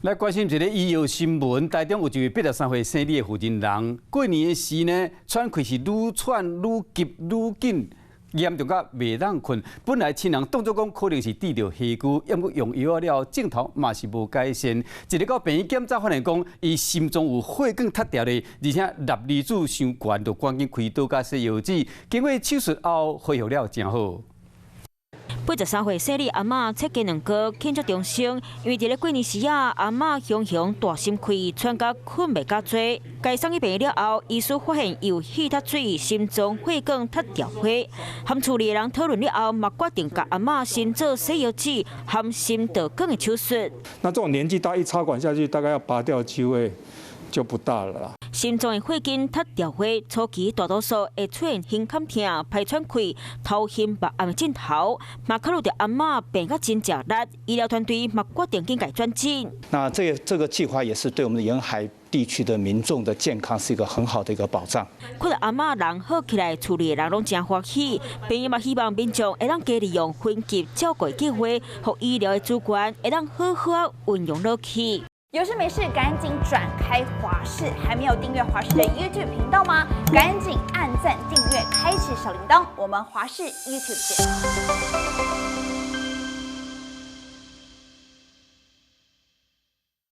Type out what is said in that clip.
來關心一个醫藥新聞，台中有一位83歲姓李的婦人人，過年的時呢，喘氣是愈喘愈急愈緊，嚴重甲袂當睏。本來親人當作講可能是得著虛疽，毋過用藥了後，症頭嘛是無改善。一日到病院檢查，發現講伊心臟有血管脫掉咧，而且鈉離子傷懸，就趕緊開刀佮洗藥水。經過手術後恢復了誠好。 83歲姓李阿嬤切雞卵糕慶祝重生，因為佇咧過年時仔，阿嬤雄雄大心氣，喘甲睏袂甲坐。共送去病院了後，醫師發現有氣脫水，心臟血管脫掉火。和厝裡的人討論了後，嘛決定共阿嬤先做洗腰子和心導管的手術。那這種年紀大，一插管下去，大概要拔掉機會就不大了啦。心臟的血筋脫掉火，初期大多數會出現胸坎疼、歹喘氣、頭昏目暗的症頭。嘛考慮著阿嬤病甲真食力，醫療團隊嘛決定緊共轉診。那這個計劃也是對我們的沿海地區的民眾的健康是一個很好的一個保障。看著阿嬤人好起來，厝裡的人攏誠歡喜。病院嘛希望民眾會當加利用分級照顧計劃，予醫療的資源會當好好運用落去。有事沒事趕緊轉開華視，還沒有訂閱華視的 YouTube 頻道嗎？趕緊按讚訂閱，開啟小鈴鐺。我們華視 YouTube 見。